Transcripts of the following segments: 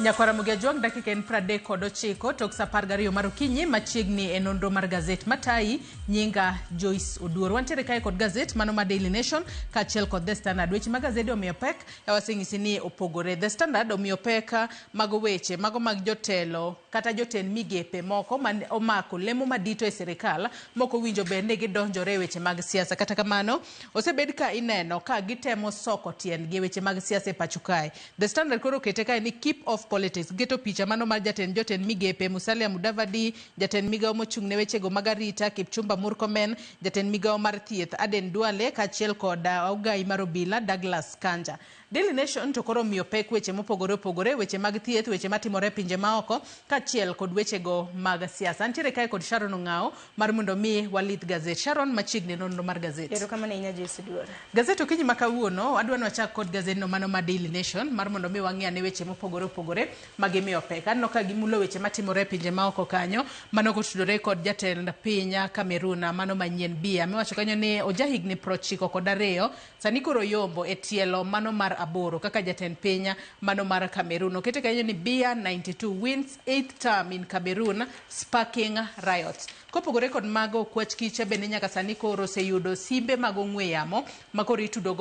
Nyakwara Mugia Jwang', dakika en 39 tok sa 12 mar okinyi machiegni e nonro mar gazet matayi. Nyinga Joyce Oduor. Wantiere kae kod gazet mano ma Daily Nation kaachiel kod The Standard. Weche ma gazede omiyo pek waseng'isi ni opogore. The Standard omiyo pek mago weche mago mag jotelo kata jotend migepe moko man omako lemo madito e sirikal mok owinjo bed ni gidonjore e weche mag siasa. Kata kamano, osebed ka ineno ka gitemo soko tiendgi e weche mag siasa e pacho kae. The Standard koro okete kae ni keep off politics. Giketo picha mano mar jatend jotend migepe Musalia Mudavadi, jatend migawo mochung' ne wechego mag arita Kipchumba Murkomen, jatend migawo mar thieth Aden Duale kaachiel kod ogai mar obila Douglas Kanja. Daily Nation to koro omiyo pek weche mopogore opogore, weche mag thieth, weche matimore e pinje maoko kaachiel kod wechego mag siasa. Antiere kae kod Sharon Ong'awo mar mondo mi walith gazet. Sharon, machiegni nonro mar gazet. Erokamano ahinya, Joyce Oduor. Gazet okinyi ma kawuono, adwa ni wachak kod gazedno mano ma Daily Nation mar mondo mi wang'i ane weche mopogore opogore ma gimiyo pek. Aneno ka gimulo weche matimore e pinje maoko kanyo, mano kotudore kod jatend piny Cameroon mano manyien Biya, miwacho kanyo ni ojahigni 92 sani koro yombo e tielo mano mar aboro kaka jatend piny mano mar Cameroon. Okete kanyo ni Biya 92 wins 8th term in Cameroon, sparking riots. Kopogore kod mago, Okwach Kiche bende nyaka sani koro oseyudo simbe mag ong'we yamo makoro itudo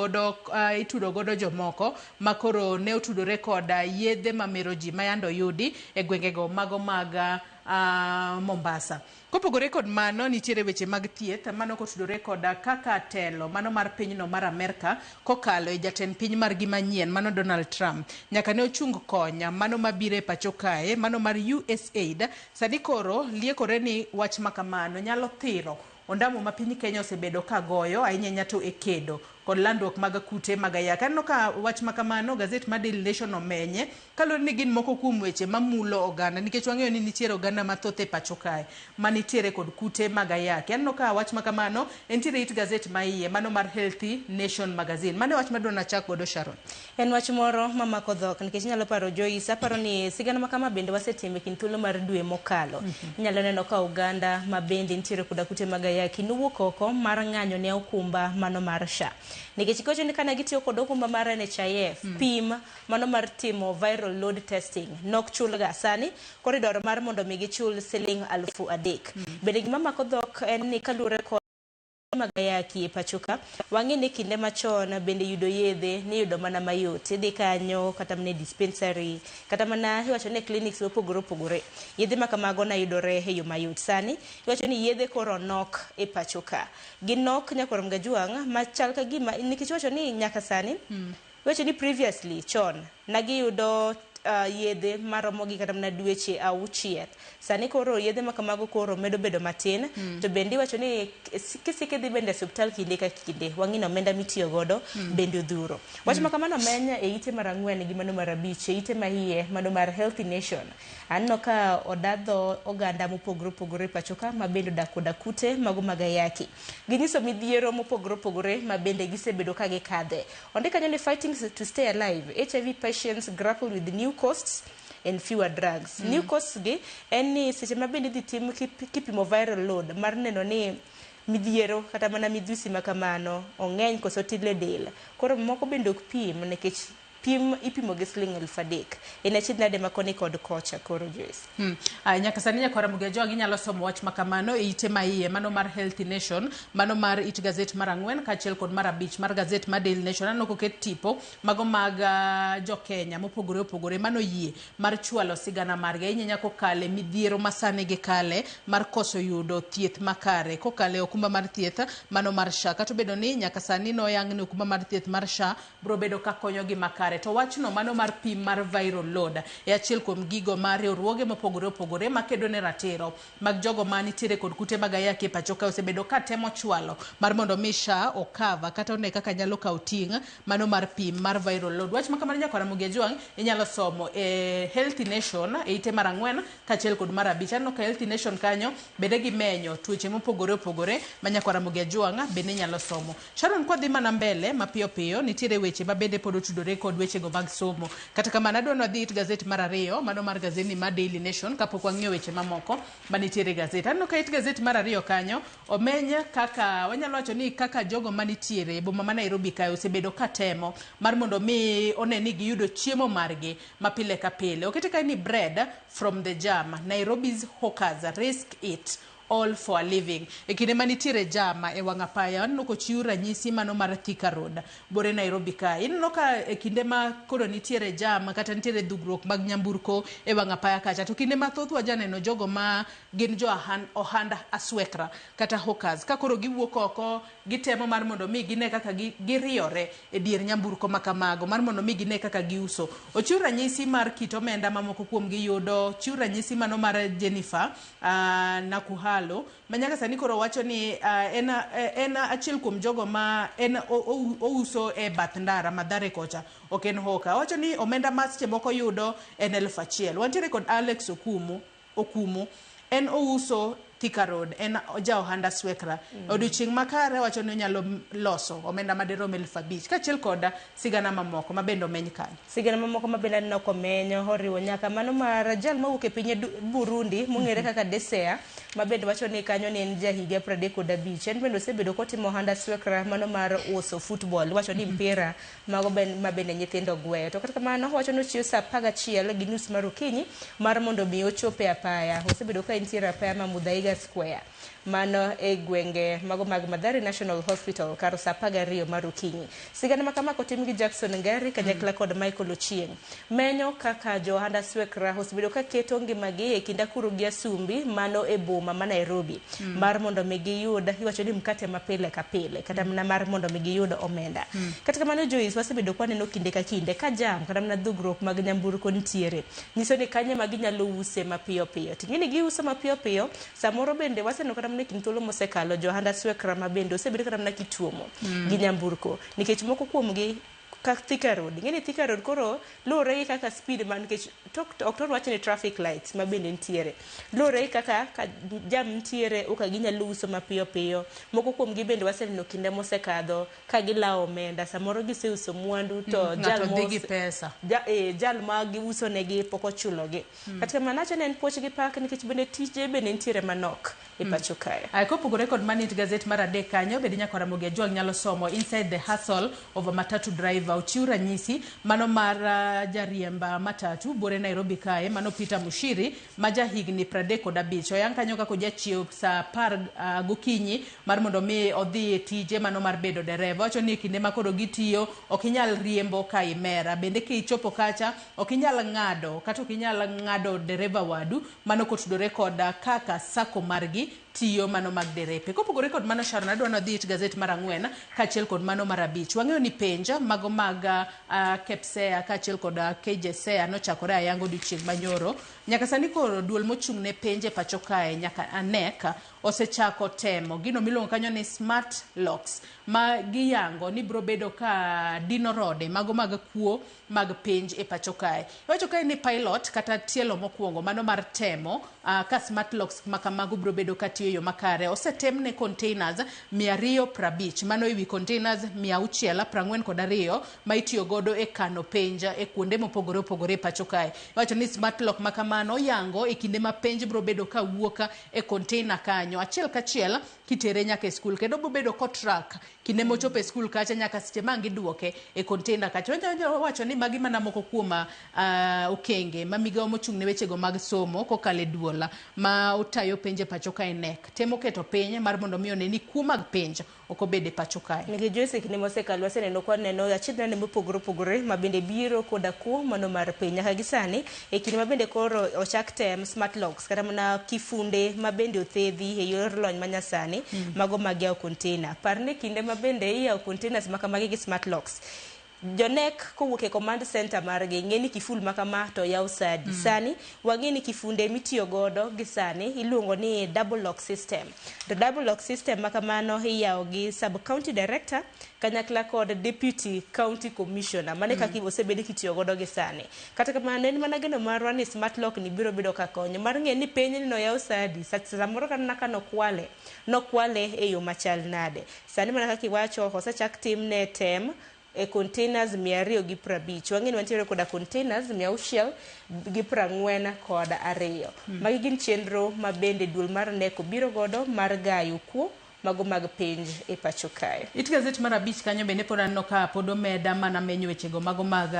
godo jomoko makoro ne otudore kod yedhe mamero ji mayande oyudi e gwengego mago mag Mombasa. Kopogore kod mano, nitiere weche mag thieth mano kotudore kod kaka telo mano mar pinyno mar Amerka kokalo e jatend piny margi manyien mano Donald Trump nyaka ne ochung konya mano mabiro e pacho kae mano mar USAID. Sani koro liekore ni wach makamano nyalo thiro ondamo ma piny Kenya osebedo ka goyo ahinya ahinya to e kedo kod landruok mag kute mag ayaki. Aneno ka wach makamano gazet mar Daily Nation omenye kaluwore ni gin moko kuom weche mamulo oganda, nikech wang'eyo ni nitiere oganda mathoth e pacho kae manitiere kod kute mag ayaki. Aneno ka wach makamano entiere it gazet ma iye mano mar Healthy Nation Magazine. Mano e wach madwa nachak godo, Sharon. En wach moro mamako dhok nikech inyalo paro, Joyce, aparo ni sigana ma kama bende wasetimo e kind thuolo mar dwe mokalo. Inyalo neno ka oganda ma bende nitiere koda kute mag ayaki nowuok oko mar ng'anyo ne okumba mano mar SHA. Nikech giwacho ni kane gitiyo kod okumba mar NHIF, pim mano mar timo viral load testing nok chulga. Sani koro idwaro mar mondo mi gichul siling 3000. Bende gima mako dhok en ni kaluwore kod mag ayaki e pacho ka, wang'e ni kinde machon bende yudo yedhe niyudo mana mayot. Idhi kanyo kata mana e dispensary, kata mana iwacho ni e clinics mopogore opogore, yedhe ma kamago nayudore e yo mayot. Sani iwacho ni yedhe koro nok e pacho ka, ginok, nyakwar Mgajwang', machal ka gima nikech iwacho ni nyaka sani, iwacho ni previously, chon nagiyudo yedhe maromo gi kata mana dweche 6. Sani koro yedhe ma kamago koro medo bedo matin. To bende iwacho ni kisiko idhi bende e osiptal kinde ka kinde, wang'e ni omenda mitiyo godo bende odhuro. Wach ma kamano omeny e ite mar 4 gi mano mar 5 e ite ma iye mano mar Healthy Nation. Aneno ka odadho oganda mopogore opogore e pacho ka ma bende odak koda kute mago mag ayaki. Ginyiso midhiero mopogore opogore ma bende gisebedo ka gikadhe. Ondik kanyo ni "Fighting to stay alive: HIV patients grapple with new costs and fewer drugs." New costs gi en ni seche ma bende idhi tim kipimo viral load mar neno ni midhiero kata mana midhusi ma kamano ong'eny koso tin e del. Koro moko bende ok pim nikech pim ipimo gi siling 3000. En achiedh nade ma koni kod kocha koro, Joyce? Nyaka sani, nyakwara Mugejoa, ginyalo somo wach makamano e ite ma iye mano mar Healthy Nation, mano mar it gazet mar 4 kaachiel kod mar 5 mar gazet mar Daily Nation. Aneno koket tipo mago mag jo-Kenya mopogore opogore mano yie mar chwalo sigana margi ahinya ahinya kokale midhiero ma sani gikale mar koso yudo thieth makare kokale okumba mar thieth mano mar SHA. Kata obedo ni nyaka sani noyang ni okumba mar thieth mar SHA biro bedo ka konyogi makare, to wachno mano mar pim mar viral load e achiel kuom gigo ma riwruoge mopogore opogore makedo ne ratiro mag jogo ma nitiere kod kute mag ayaki e pacho ka osebedo ka temo chwalo mar mondo mi SHA okava kata one kaka nyalo kawo ting' mano mar pim mar viral load. Wach ma kamano, nyakwara Mugia Jwang', inyalo somo e Healthy Nation e ite mar 4 kaachiel kod mar 5. Aneno ka Healthy Nation kanyo bende gimenyo tuoche mopogore opogore ma nyakwara Mugia Jwang' bende nyalo somo. Sharon, kwadhi mana mbele mapiyo piyo, nitiere weche ma bende pod otudore kod weche wechego mag somo. Kata kamano adwa ni wadhi it gazet mar ariyo, mano mar gazetni mar Daily Nation, kapok wang'iyo weche mamoko manitiere e gazet. Aneno ka it gazet mar ariyo kanyo omeny kaka wanyalo wacho ni kaka jogo manitiere e boma ma Nairobi kae osebedo ka temo mar mondo mi one ni giyudo chiemo margi ma pile ka pile. Okete kae ni bread from the jam, Nairobi's hawkers risk it all for a living. E kinde manitiere jam e wang' apaya, waneno kochiw ranyisi mano mar Thika Road, bore Nairobi kae. Ineno ka e kinde ma koro nitiere jam kata nitiere dhugruok mag nyamburko e wang' apaya kacha, to kinde mathoth wajaneno jogo ma gin jo ohand aswekra kata hawkers ka koro giwuok oko gitemo mar mondo mi gine kaka giriyore e dier nyamburko ma kamago mar mondo mi gine kaka giuso. Ochiw ranyisi mar kit omenda ma moko kuom gi yudo, ochiw ranyisi mano mar Jennifer Nakuhalo ma nyaka sani koro wacho ni en achiel kuom jogo ma en ouso e bath ndara Mathare kocha, ok en hawker. Owacho ni omenda ma seche moko yudo en 1000. Wantiere kod Alex Okumu, en ouso Thika Road, en ja ohand aswekra. Odiochieng' makare wacho ni onyalo loso omenda madirom 5000, kaachiel kod sigana mamoko ma bende omeny kanyo. Sigana mamoko ma bende aneno komenyo oriwo nyaka mano mar jal mawuok e piny Burundi mong'ere kaka Desea, ma bende wacho ni kanyo ni en jahiga 35. En bende osebedo kotimo ohand aswekra mano mar uso football, wacho ni mpira mago ma bende nyithindo gweyo. To kata kamano wacho ni ochiew saa 11:30 mar okinyi mar mondo mi ochop e apaya. Osebedo ka entiere apaya ma Muthaiga Square, mano e gwenge mago mag Mathare National Hospital kar saa 12 mar okinyi. Sigana ma kama kotim gi Jackson Ngari kanyakla kod Michael Ochieng. Menyo kaka jo ohand aswekra osebedo ka keto ngimagi e kind akuru gi asumbi mano e boma ma Nairobi mar mondo mi giyud iwacho ni mkate ma pile ka pile kata mana mar mondo mi giyud omenda. Kata kamano Joyce, wasebedo kwaneno kinde ka kinde ka jam kata mana dhugruok mag nyamburko nitiere, nyiso ni kanyo ema ginyalo use mapiyo piyo. Ting'e ni giuso mapiyo piyo, samoro bende waseneno kata mana e kind thuolo mosekalo jo ohand aswekra ma bende osebedo kata mana kituomo gi nyamburko nikech moko kuomgi ka Thika Road, ing'e ni Thika Road koro luwore gi kaka speed ma nikech tok ok thor wach ni traffic lights ma bende nitiere luwore gi kaka ka jam nitiere oka ginyalo uso mapiyo piyo. Moko kuomgi bende waseneno kinde mosekadho ka gilawo omenda, samoro giseuso mwandu to jal ng'ato dhi gi pesa. Jal ma giuso negi pok ochulogi. Kata kamano awacho ni en puoch gi pak nikech bende tije bende nitiere manok e pacho kae. Ay, kopogore kod mani it gazet mar adek kanyo bende nyaka Ramogi Ajwang' nyalo somo Inside the Hustle of a Matatu Driver. Ochiw ranyisi mano mar jariemb matatu bore Nairobi kae, mano Peter Mushiri ma jahigni 35. Oyang kanyo kaka ojachiew saa 10 gokinyi mar mondo mi odhi e tije mano mar bedo dereva. Owacho ni e kinde ma koro gitiyo ok inyal riembo ka imera, bende kichopo kacha ok inyal ng'ado kata ok inyal ng'ado dereva wadu, mano kotudore kod kaka sako margi tiyo mano mag derepe. Kopogore kod mano Sharon, adwa ni wadhi it gazet mar ang'wen kaachiel kod mano mar abich. Wang'eyo ni penj mago mag KPSEA kaachiel kod KJSEA nochakore ayanga odiochieng' manyoro. Nyaka sani koro duol mochung' ne penj e pacho kae nyaka KNEC osechako temo gino miluongo kanyo ni smart locks ma giyango ni biro bedo ka dino rode mago mag kuo mag penj e pacho kae. Iwacho kae ni pilot kata tielo mokwongo mano mar temo ka smart locks ma kamago biro bedo ka tiyo e yo makare osetem ne containers 250, mano ewi containers 642 ma itiyo godo e kano penj e kuonde mopogore opogore e pacho kae. Iwacho ni smart lock ma kamano oyango e kinde ma penj biro bedo ka wuok e container kanyo achiel kachiel kitere nyaka e skul, kendo biro bedo kotrack kinde mochopo e skul kacha nyaka seche ma ang' giduoke e container kacha. Wanyalo wacho ni magi mana moko kuom okenge ma migawo mochung' ne wechego mag somo kokalo e duol ma otayo penj e pacho kae KNEC temo keto piny mar mondo mi one ni kuo mag penj ok obed e pacho kae. Nikech Joyce, kinde mosekalo waseneno kwaneno achiedh nade mopogore opogore ma bende biro koda kuo mano mar piny. Nyaka gi sani e kinde ma bende koro ochak tem smart locks kata mana kifunde ma bende othedhi e yor lony manyasani mago mag yawo container. Par ni kinde ma bende iyawo containers ma kamagi gi smart locks, jonek kowuok e command center margi ng'e ni kiful ma kama to yaw sadi. Sani wang'e ni kifunde mitiyo godo gi sani iluongo ni double lock system. To double lock system ma kamano iyawo gi sub county director kanyakla kod deputy county commissioner. Mano e kaka osebed kitiyo godo gi sani. Kata kamano en mana geno marwa ni smart lock ni biro bedo ka konyo mar ng'e ni penj ni noyaw sadi samoro kata ka nokwale nokwale e yo machal nade. Sani mana kaka iwacho osechak timne tem. e containers 250. Wang'e ni wantiere koda containers 642. Magi gin chenro ma bende duol mar KNEC obiro godo mar gayo kuo mago mag penj e pacho kae. It gazet mar 5 kanyo bende pod aneno ka pod omeda mana menyo wechego mago mag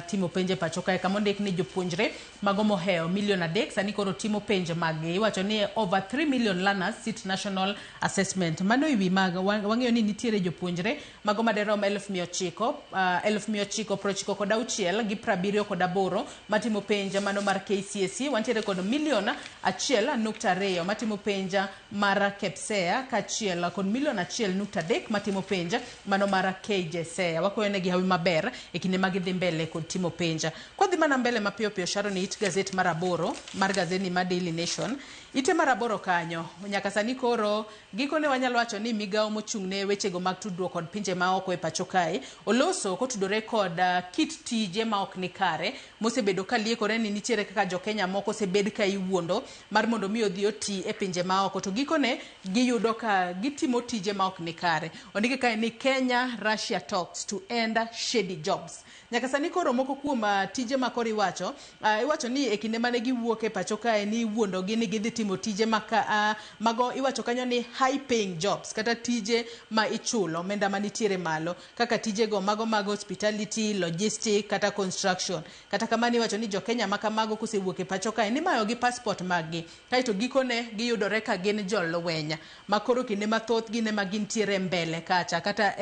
timo penj e pacho kae, kama ondik ni jopuonjre mago mohewo milion 3 sani koro timo penj maggi. Iwacho ni over 3 million learners sit national assessment. Mano ewi mag wang'eyo ni nitiere jopuonjre mago maderom 996 gi 78 matimo penj mano mar KCSE. Wantiere kod milion 1.2 matimo penj mar KPSEA kaachiel kod milion 1.3 matimo penj mano mar KJSEA. Wakwayo negi hawi maber e kinde ma gidhi mbele kod timo penj. Kwadhi mana mbele mapiyo piyo, Sharon, it gazet mar 8 mar gazeti mar Daily Nation. Ite mar 8 kanyo nyaka sani koro gikone wanyalo wacho ni migawo mochung' ne wechego mag tudruok kod pinje maoko e pacho kae oloso kotudore kod kit tije ma ok ni kare mosebedo ka liekore ni nitiere kaka jo-Kenya moko osebed ka iwuondo mar mondo mi odhi oti e pinje maoko, to gikone giyudo ka gitimo tije ma ok ni kare. Ondike kae ni Kenya Russia talks to end shady jobs. Nyaka sani koro moko kuom tije ma koro iwacho, iwacho ni e kinde mane giwuok e pacho kae ni iwuondogi ni gidhi timo tije maka, mago iwacho kanyo ni high paying jobs, kata tije ma ichulo omenda manitiere malo kaka tijego mago mag hospitality, logistic kata construction. Kata kamano iwacho ni jo-Kenya ma kamago kosewuok e pacho kae ni imayogi passport maggi, kaeto gikone giyudore ka gin jolweny ma koro kinde mathoth gin ema gintiere mbele kacha, kata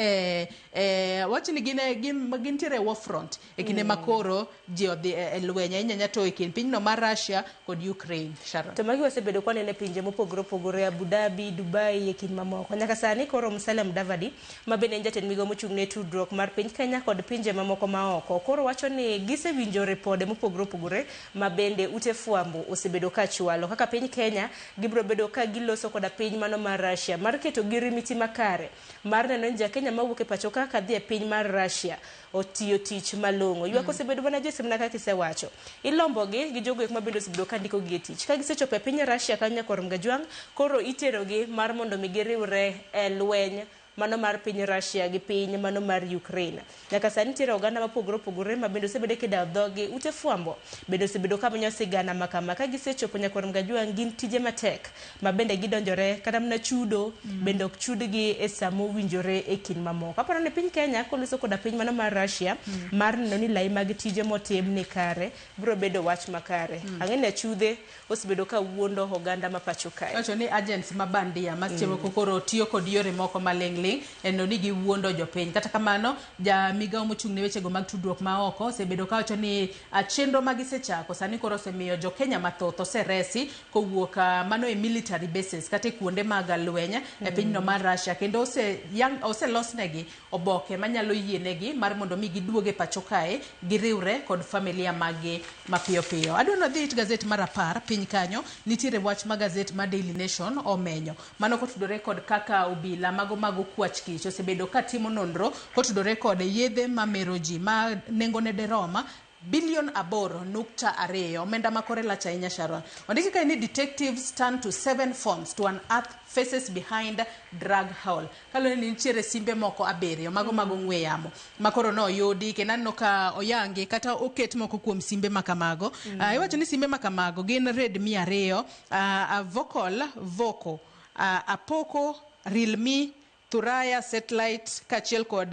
wach ni gintiere e war front e kinde ma koro ji odhi e lweny ahinya to e kind pinyno mar Russia kod Ukraine. Sharon. To magi wasebedo kwaneno e pinje mopogore opogore, Abu Dhabi, Dubai e kind mamoko. Nyaka sani koro Musalia Mudavadi ma bende en jatend migawo mochung' ne tudruok mar piny Kenya kod pinje mamoko maoko koro wacho ni gisewinjo ripode mopogore opogore ma bende ute fwambo osebedo ka chwalo kaka piny Kenya gibiro bedo ka giloso koda piny mano mar Russia mar keto girimiti makare mar neno ni ja-Kenya mawuok e pacho ka kadhi e piny mar Russia otiyo tich malong'o. Ywak osebedo mana Joyce mana kaka isewacho. Ilombogi gi jogo ek ma bende osebedo ka ndikogi e tich. Ka gisechopo e piny Russia kanyo nyakwar Mgajwang', koro iterogi mar mondo mi giriwre e lweny mano mar piny Russia gi piny mano mar Ukraine. Nyaka sani nitiere oganda mopogore opogore ma bende osebedo kidawo dhogi, ute fwambo bende osebedo ka manyo sigana ma kama. Ka gisechopo nyakwar Mgajwang' gin tije matek ma bende gidonjore kata mana chudo bende ok chudgi e sama mowinjore e kind mamoko. Aparo ni piny Kenya koloso koda piny mano mar Russia mar neno ni lai mag tije motim ni kare biro bedo wach makare. Ang'e ni achudhe osebedo ka wuondo oganda ma pacho kae. Wacho ni agents ma bandia ma seche moko koro tiyo kod yore moko maling'ling' eno ni giwuondo jopiny. Kata kamano, ja migawo mochung' ne wechego mag tudruok ma oko osebedo ka wacho ni chenro ma gisechako sani koro osemiyo jo-Kenya mathoth oseresi kowuok mano e military bases kata e kuonde mag lweny e pinyno mar Russia, kendo oselosnegi oboke manyalo yienegi mar mondo mi giduog e pacho kae giriwre kod familia maggi mapiyo piyo. Adwa ni wadhi it gazet mar 10 piny kanyo nitiere wach ma gazet mar Daily Nation omenyo mano kotudore kod kaka obila mago mag okwach kich osebedo ka timo nonro kotudore kod yedhe mamero ji ma nengone derom bilion 8.2, omenda ma kore lach ahinya. Sharon, ondiki kae ni detectives turn to 7 phones to unearth faces behind drug haul. Kaluwore ni nitiere simbe moko 7 mago mag ong'we yamo ma koro noyudi kendo aneno ka oyangi kata oket moko kuom simbe ma kamago. Iwacho ni simbe ma kamago gin Redmi 2, Vocal, Voco, Apoko, Realme, Thuraya satellite kaachiel kod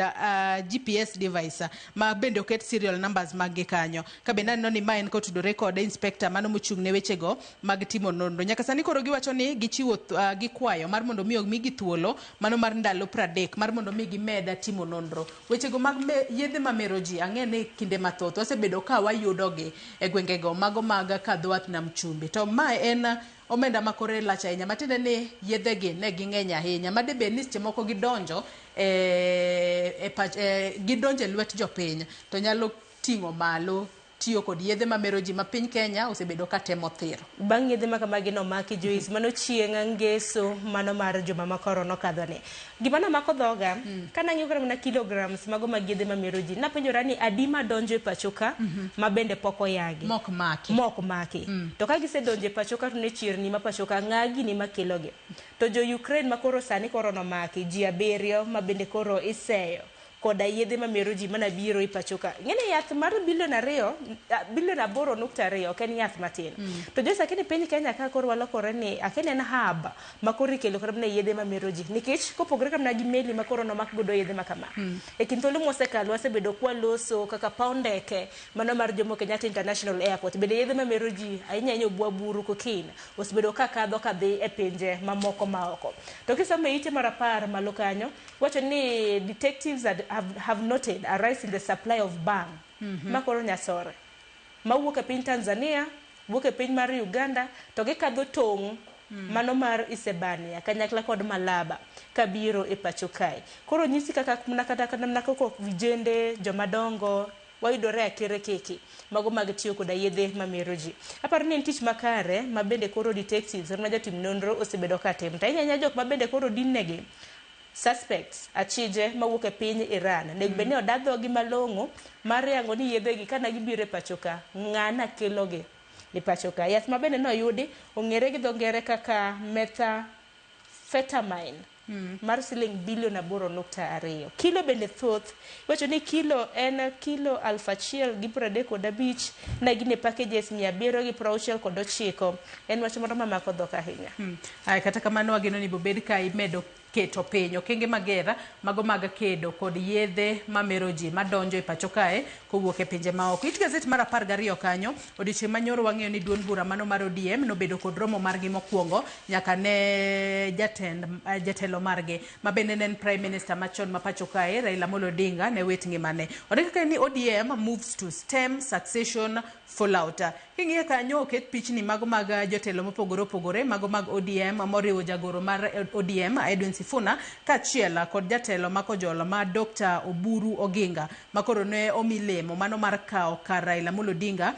GPS device ma bende oket serial numbers mag gi kanyo. Ka bende aneno ni ma en kotudore kod inspector mano mochung' ne wechego mag timo nonro. Nyaka sani koro giwacho ni gichiwo gikwayo mar mondo mi omigi thuolo mano mar ndalo 30 mar mondo mi gimed timo nonro. Wechego mag yedhe mamero ji ang'e ni kinde mathoth wasebedo ka wayudogi e gwengego mago mag Kadhowath Nam Chumbi. To ma en omenda ma kore lach ahinya, matiende ni yedhegi ne ging'eny ahinya ma debed ni seche moko gidonjo gidonjo e lwet jopiny to nyalo ting'o malo tiyo kod yedhe mamero ji ma piny Kenya osebedo ka temo thiro. Bang' yedhe ma kamagi nomaki Joyce, mano chieng' ngeso mano mar juma ma koro nokadhoni. Gima nomako dhoga, kanang'iyo kata mana kilograms mago mag yedhe mamero ji, napenjora ni adi madonjo e pacho ka ma bende pok oyagi. Mok maki. Mok maki. To ka gisedonjo e pacho ka to ne chirni ma pacho ka, ng'a gini makelogi? To jo Ukraine ma koro sani koro nomaki, ji 7 ma bende koro iseyo. Koda yedhe mamero ji mana biro e pacho ka. Ing'eni yath mar bilion 2, bilion 8.2 ok en yath matin. To Joyce, akeni piny Kenya ka koro walokore ni akeni en hub ma koro ikelo kata mana yedhe mamero ji. Nikech kopogore kata mana gi meli ma koro nomak godo yedhe ma kama. E kind thuolo mosekalo wasebedo kwaloso kaka paw ndeke mano mar Jomo Kenyatta International Airport. Bende yedhe mamero ji ahinya ahinya obwa buru cocaine osebedo ka kadho kadhi e pinje mamoko maoko. To kisomo e ite mar 10 malo kanyo, wacho ni detectives have noted a rise in the supply of bhang. Ma koro nyasore. Mawuok e piny Tanzania, wuok e piny mar Uganda, to gikadho tong' mano mar Isebania kanyakla kod Malaba kabiro e pacho kae. Koro nyisi kaka mana kata mana kaka vijende, jomadongo wayudore akere keke mago mag tiyo koda yedhe mamero ji. Aparo ni en tich makare ma bende koro detectives ma jotim nonro osebedo ka timo. To ahinya ahinya jok ma bende koro din negi suspects achije mawuok e piny Iran. Onego bed ni oda dhogi malong'o mar yango ni yedhe gi kana gibiro e pacho ka, ng'ana kelogi e pacho ka. Yath ma bende noyudi ong'ere gi dho ngere kaka methamphetamine mar siling bilion 8.2. Kilo bende thoth. Iwacho ni kilo en kilo 1035 na gin e packages 769. En wach moro mamako dhok ahinya. Aya, kata kamano wageno ni bobed ka imedo keto piny okenge mager mago mag kedo kod yedhe mamero ji madonjo e pacho kae kowuok e pinje maoko. It gazet mar 12 kanyo, odiochieng' manyoro wang'eyo ni duond bura mano mar ODM nobedo kod romo margi mokwongo nyaka ne jatelo margi ma bende ne en Prime Minister machon ma pacho kae Raila Amolo Odinga ne wit ngimane. Ondik kae ni ODM moves to stem succession fallout. King'iyo kanyo oket pichni mago mag jotelo mopogore opogore mago mag ODM moriwo jagoro mar ODM Edwin Sifuna kaachiel kod jatelo ma kojolo ma Dr. Oburu Oginga ma koro ne omi lemo mano mar kawo kar Raila Amolo Odinga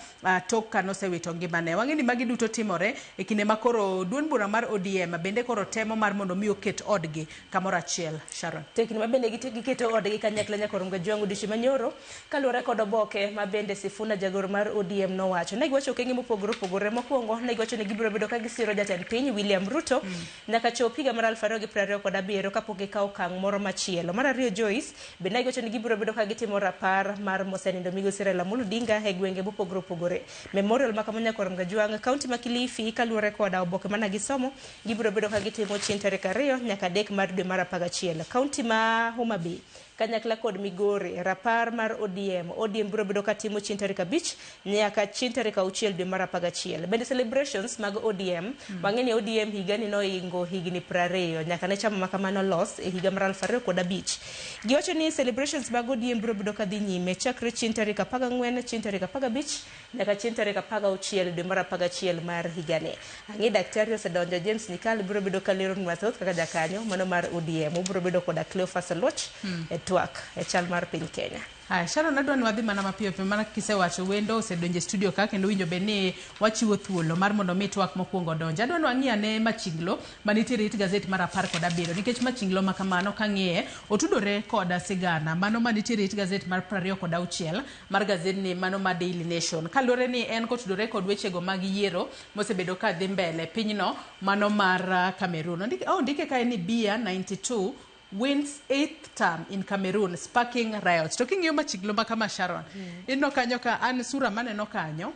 tok kanosewito ngimane. Wang'e ni magi duto timore e kinde ma koro duond bura mar ODM bende koro temo mar mondo mi oket odgi kamoro achiel. Sharon. Tekni ma bende giketo odgi kanyakla nyaka Rongo Jwang' odiochieng' manyoro kaluwore kod oboke ma bende Sifuna jagoro mar ODM nowacho. Ne giwacho okenge mopogore opogore. Mokwongo ne giwacho ni gibiro bedo ka gisiro jatend piny William Ruto nyaka chop higa mar 2027 kapok gikawo okang' moro machielo. Mar ariyo Joyce, bende ne giwacho ni gibiro bedo ka gitimo rapar mar mosenindo migosi Raila Amolo Odinga e gwenge mopogore opogore. Memorial ma kama nyaka Rongo Jwang', kaunti ma Kilifi kaluwore kod oboke mane gisomo gibiro bedo ka gitimo chieng' tarik 2 nyaka 3 mar dwe mar 11. Kaunti ma Homa Bay kanyakla kod Migori, rapar mar ODM. ODM biro bedo ka timo chieng' tarik 5 nyaka chieng' tarik 6 dwe mar 11. Bende celebrations mag ODM, wang'e ni ODM higani noingo higni 20 nyaka ne chama ma kamano los e higa mar 2005. Giwacho ni celebrations mag ODM biro bedo ka dhi nyime chakre chieng' tarik 14, chieng' tarik 15 nyaka chieng' tarik 16 dwe mar 11 mar higani. Ang'e daktari osedonjo James Nyikal biro bedo ka lero mathoth kaka jakanyo mano mar ODM. Obiro bedo koda Cleophas Oluoch e twak e chal mar piny Kenya. Aya, Sharon adwa ni wadhi mana mapiyo piyo mana kisewacho wendo osedonjo e studio ka kendo winjo bed ni wachiwo thuolo mar mondo mi twak mokwongo odonj. Adwa ni wang'i ane machinglo manitiere it gazet mar 17 nikech machinglo ma kamano kang'iye otudore kod sigana mano manitiere it gazet mar 26 mar gazedni mano ma Daily Nation. Kaluwore ni en kotudore kod wechego mag yiero mosebedo ka dhi mbele pinyno mano mar Cameroon. Ondike kae ni Biya 92 wins 8th term in Cameroon, sparking riots. To king'iyo machiglo ma kama Sharon, ineno kanyo ka an sura maneno kanyo,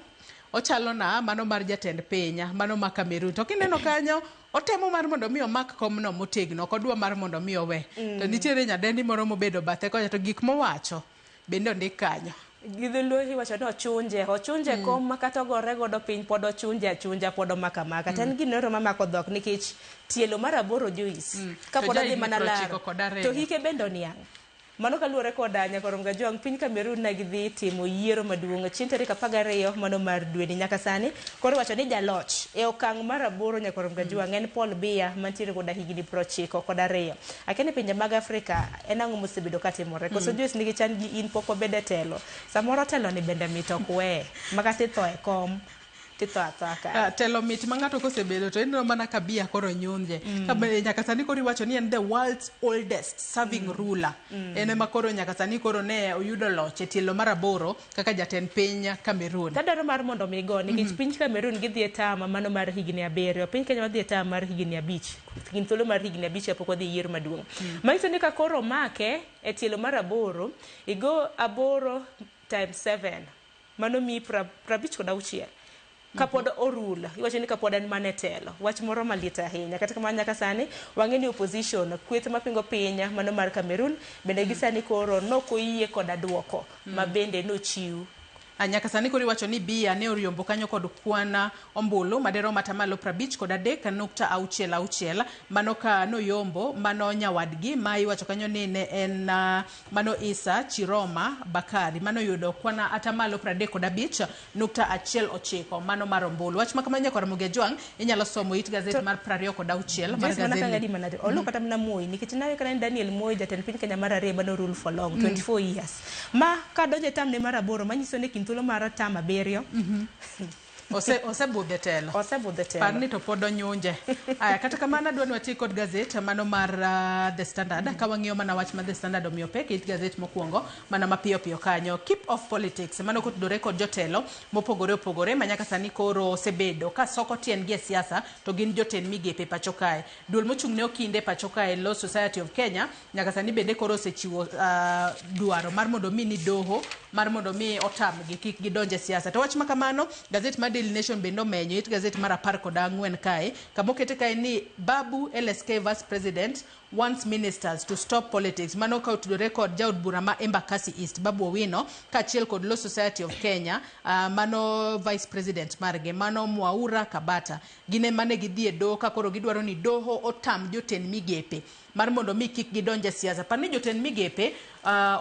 ochalo na mano mar jatend piny, mano ma Cameroon. To kineno kanyo, otemo mar mondo mi omak komno motegno, ok odwa mar mondo mi owe. To nitiere nyadendi moro mobedo bathe kocha, to gik mowacho bende ondik kanyo. Gi dholuo iwacho ni ochunje, ochunje kom ma kata ogore godo piny pod ochunje achunja pod omako amaka. To en gimoro mamako dhok nikech tielo mar 8 Joyce, kapod odhi mana laro, to hike bende oniang'. Mano kaluwore kod Nyakorom Gajwang', piny Cameroon ne gidhi timo yiero maduong' chieng' tarik 12 mano mar dweni. Nyaka sani koro iwacho ni jaloch e okang' mar 8 Nyakorom Gajwang' en Paul Biya mantiere koda higni 92. Akia ni pinje mag Afrika en ang'o mosebedo katimore. Koso Joyce nigi chan gi in pok wabedo e telo. Samoro telo ni bende mit ok weye, ma kata itho e kom. Titho athoa kare. Telo mit ma ng'ato kosebedo to ineno mana ka bia koro nyunje. Ka be nyaka sani koro iwacho ni en the world's oldest serving ruler. En ema koro nyaka sani koro ne oyudo loch e tielo mar 8 kaka jatend piny Cameroon. Tadwaro mar mondo mi go nikech piny Cameroon gidhi e tama mano mar higni 7, piny Kenya wadhi e tama mar higni 5, gin thuolo mar higni 5 kapok wadhi e yiero maduong'. Manyiso ni ka koro omake e tielo mar 8, igo 8 times 7, mano miyi 56. Kapod orul, iwacho ni kapod en mana e telo. Wach moro maliet ahinya. Kata kamano nyaka sani, wang'e ni opposition, kweth mapingo piny mano mar Cameroon, bende gi sani koro nokoyie koda duoko ma bende nochiw. Nyaka sani koro iwacho ni Biya ne oriombo kanyo kod kwan ombulu maderom atamalo 53.66, mano ka noyombo mano nyawadgi ma iwacho kanyo ni ne en mano Isa Chiroma Bakari mano yudo kwan atamalo 35.19 mano mar ombulu. Wach ma kamano nyakwar Ramogi Ajwang' inyalo somo it gazet mar 26 mar Joyce, mana gazet. Kang'adi mana olu kata mana Moi nikech nawe kata ni Daniel Moi jatend piny Kenya mar 2 mano rule for long 24 years ma kadonjo e term ne mar 8 manyiso ni kind thuolo mar term 7 Osebudho e telo. Osebudho e telo. Par ni to pod onyunje. Aya, kata kamano adwa ni wati kod gazet mano mar The Standard. Ka wang'iyo mana wach ma The Standard omiyo pek it gazet mokwongo mana mapiyo piyo kanyo. Keep off politics mano kotudore kod jotelo mopogore opogore ma nyaka sani koro osebedo ka soko tiendgi e siasa to gin jotend migepe pacho kae. Duol mochung' ne okinde pacho kae Law Society of Kenya nyaka sani bende koro osechiwo dwaro mar mondo mi ni doho mar mondo mi otamgi kik gidonj e siasa. To wach ma kamano gazet mar Daily Nation bende omenyo it gazet mar 14 kae kamokete kae ni Babu LSK Vice President wants ministers to stop politics. Mano ka otudore kod jaod bura ma Embakasi East Babu Owino kaachiel kod Law Society of Kenya mano Vice President margi mano Mwaura Kabata. Gin ema ne gidhi e doho ka koro gidwaro ni doho otam jotend migepe mar mondo mi kik gidonj e siasa. Par ni jotend migepe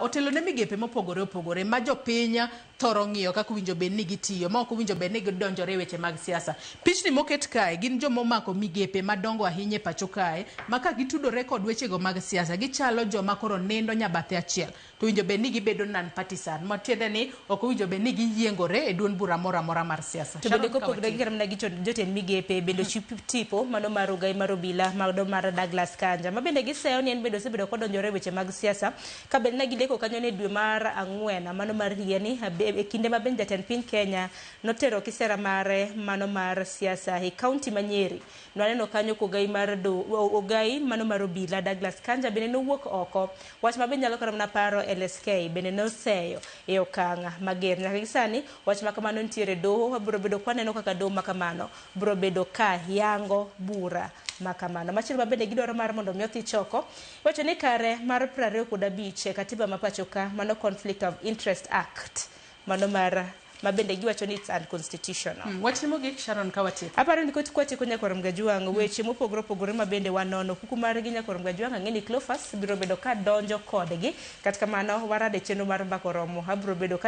otelo ne migepe mopogore opogore ma jopiny thoro ng'iyo kaka owinjo bed ni gitiyo ma ok owinjo bed ni gidonjore e weche mag siasa. Pichni moket kae gin jomomako migepe madongo ahinya e pacho kae ma ka gitudore kod wechego mag siasa gichalo joma koro nindo nyabathe achiel to owinjo bed ni gibedo non-partisan matiende ni ok owinjo bed ni giyiengore e duond bura moro amora mar siasa. To bende kopogore gi kata mana gi jotend migepe bende ochiw tipo mano mar ogai mar obila mano mar Douglas Kanja ma bende giseyo ni en bende osebedo kodonjore e weche mag siasa ka bende ne gileko kanyo ni dwe mar 4 mano mar higani e kinde ma bende jatend piny Kenya notero kisera mare mano mar siasa e kaunti ma Nyeri. Nwaneno kanyo kogai mar ogai mano mar obila Douglas Kanja bende nowuok oko. Wach ma bende nyalo kata mana paro LSK bende noseyo e okang' mager. Nyaka gi sani wach ma kamano nitiere doho, wabiro bedo kwaneno kaka doho ma kamano biro bedo ka yango bura ma kamano. Machielo ma bende gidwaro mar mondo mi othi choko, iwacho ni kare mar 25 e katiba ma pacho ka mano Conflict of Interest Act mano mar ma bende giwacho ni it's unconstitutional. Wachni mogik Sharon ka watieko. Aparo ni kwatieko nyakwar Mgajwang' weche mopogore opogore ma bende wanono kuku margi nyakwar Mgajwang' ang'e ni Cleophas biro bedo ka donjo kodgi. Kata kamano warade chenro mar mbaka oromo abiro bedo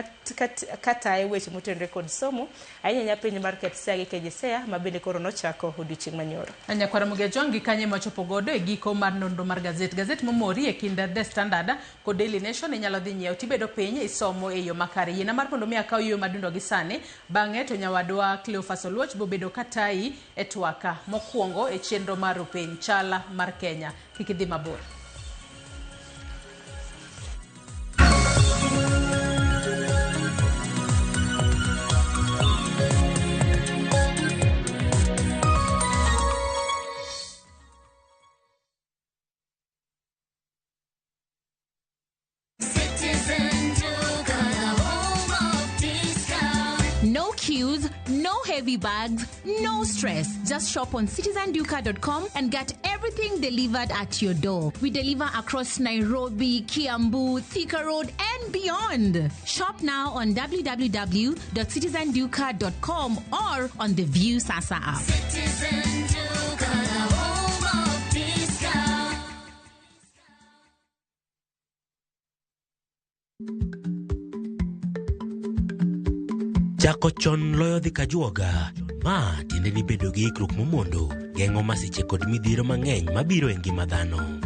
katayo weche motenore kod somo ahinya ahinya penj mar KPSEA gi KJSEA ma bende koro nochako odiochieng' manyoro. Nyakwar Mgajwang' gi kanye machopo godo e giko mar nonro mar gazet. Gazet momori e kind The Standard kod Daily Nation inyalo dhi nyiewo tibedo piny isomo e yo makare. Yiena mar mondo mi akaw yo madundo gi sani bang'e to nyawadwa Cleophas Oluoch bobedo katayi e twaka mokwongo e chenro mar Rupiny Chala mar Kenya. Kik idhi mabor. No queues, no heavy bags, no stress. Just shop on citizenduka.com and get everything delivered at your door. We deliver across Nairobi, Kiambu, Thika Road, and beyond. Shop now on www.citizenduka.com or on the View Sasa app. Citizen Duka, the home of discount. Chako chon loyo dhi kajuoga. Ma tiende ni bedo gi ikruok momondo, geng'o masiche kod midhiero mang'eny mabiro e ngima dhano.